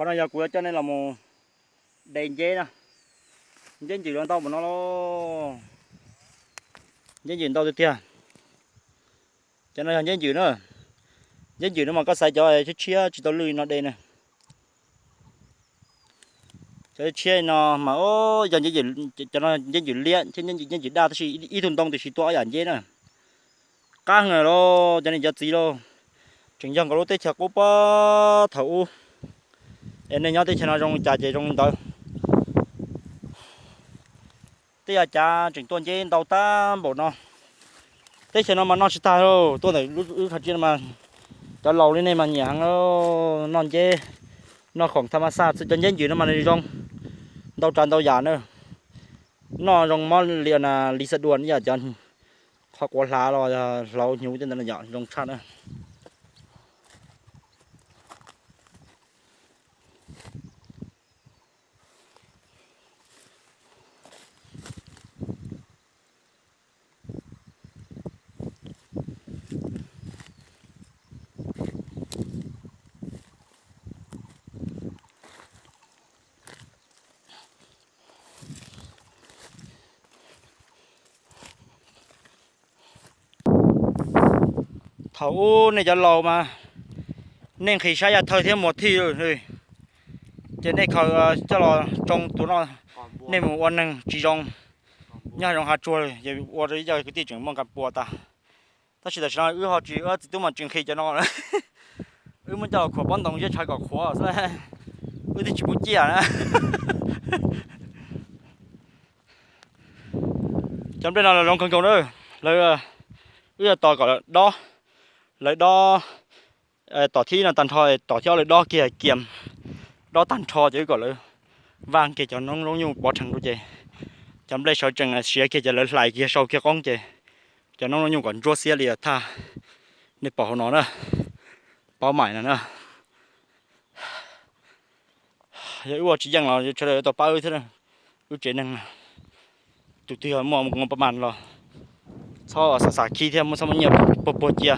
Qhov no yog kuv yuav coj nej los mus de nceb na. Nceb ncws los ntau npaum no lauj. Nceb ncws ntau tiag tiag. Cov no yog nceb ncws na. Nceb ncws no mas koj xaiv cov tshiab tshiab tsis tau lwj no de na. Cov tshiab no mas yog nceb ncws, cov no nceb ncws liab thiab nceb ncws daj tab sis ib tug ntoo tiam sis tua ob yam nceb na. Qab heev lauj cov niam cov txiv lauj. Tseem yog nkaus lub teb chaws qub puag thaum ub. Es nej nyob teb chaws no zoo li cas ces zoo li ntawd. Tej yam cav tseem tuaj nceb ntau tag npaum no. Teb chaws no mas noj tsis tag lauj, tuaj ntawm wb qhov tsis no mas cov laus li nej mas nyiam heev lauj, noj nceb, noj khoom tham mas xaj cov nceb ncws no mas nws zoo ntau tsav ntau yam na. Noj zoo mob li na, li xav dua ib yam cov qhov quav hlav los yog hlauv hnyuv tej ntawd yom zoo tshaj na. Thaum ub nej cov laus mas nej nqhis sab yaj thawj thiab muag thij, ces nej khaws coj los tsoo tus no, nej mus ua neeg tsis zoo, nyob hav zoov hav tsuag ces ua rau ib co kwv tij tseem muaj nqas puas tas. Tab sis tam sim no wb ho tsis, wb txiv tub mas tsis nqhis cov no, wb muab coj los khuam pob ntoo ziab tshav kom qhuav xwb, wb twb tsis pub ciaj na. Cov nplej no los zoo kawg nkaus na, lawv, wb yog tos kom lawv dob, lawv dob tom thib ib no tag nrho, tom thib ob lawv dob kiag kiag, dob tag nrho ces wb kom lawv vaj kiag cov noob zoo nyuj pov rhees rau ces cov nplej sawv tsees siav kiag ces lawv hlais kiag sau kiag qoob ces cov noob zoo nyuj kom ntsuab xiab li thaj nej pom hauv no na, paub mais no na. Yog wb ua tsis yeej los sawv daws yuav tau pab wb thiab. Wb tsev neeg tus twg muaj nqo pab mas los txhob xav xav khib thiab, muab txhob muab nyiaj puag puag cia.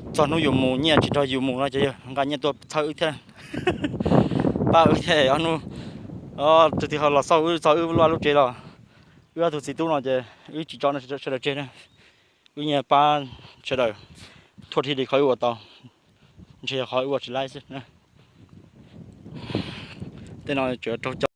Txog hnub yus mus nyiaj tsis nrog yus mus no ces yog nqa nyiaj tuaj txhawb wb thiab, pab wb thiab. Tus twg ho los xauj wb txog wb lub tsev los wb ob tug txiv tub no ces wb tsis tso sawv daws tseg na. Wb nyiaj pab sawv daws thuaj dhia li qhov wb ua tau, ntshe yog qhov wb ua tsis laib xwb. Tej no tsuas raug cov